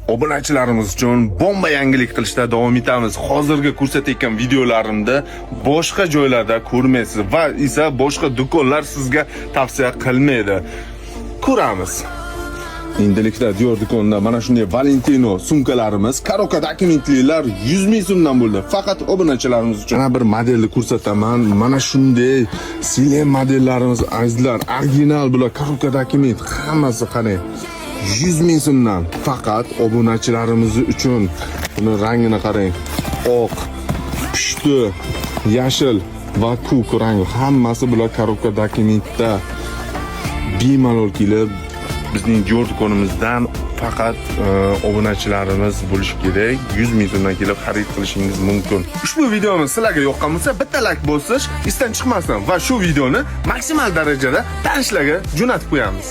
Obunachilarimiz uchun bomba yangilik qilishda davom etamiz. Hozirgi ko'rsatayotgan videolarimda boshqa joylarda ko'rmaysiz va esa boshqa do'konlar sizga tavsiya qilmaydi. Ko'ramiz. Endilikda Dior do'konida mana shunday Valentino sumkalarimiz, коробка dokumentlilar 100 ming so'mdan bo'ldi. Faqat obunachilarimiz uchun. Mana bir modelni ko'rsataman. Mana shunday Celine modellarimiz, azizlar, original bular, коробка dokument hammasi, qarang. 100 ming so'mdan faqat obunachilarimiz uchun. Buni rangini qarang. Oq, pushti, yashil va ko'k rang, hammasi bular коробка dokumentda. Bemalol kelib bizning Dior do'konimizdan faqat obunachilarimiz bo'lishi kerak. 100 ming so'mdan kelib xarid qilishingiz mumkin. Ushbu videomiz sizlarga yoqqan bo'lsa, bitta like bosish esdan chiqmasin va shu videoni maksimal darajada tanishlarga jo'natib qo'yamiz.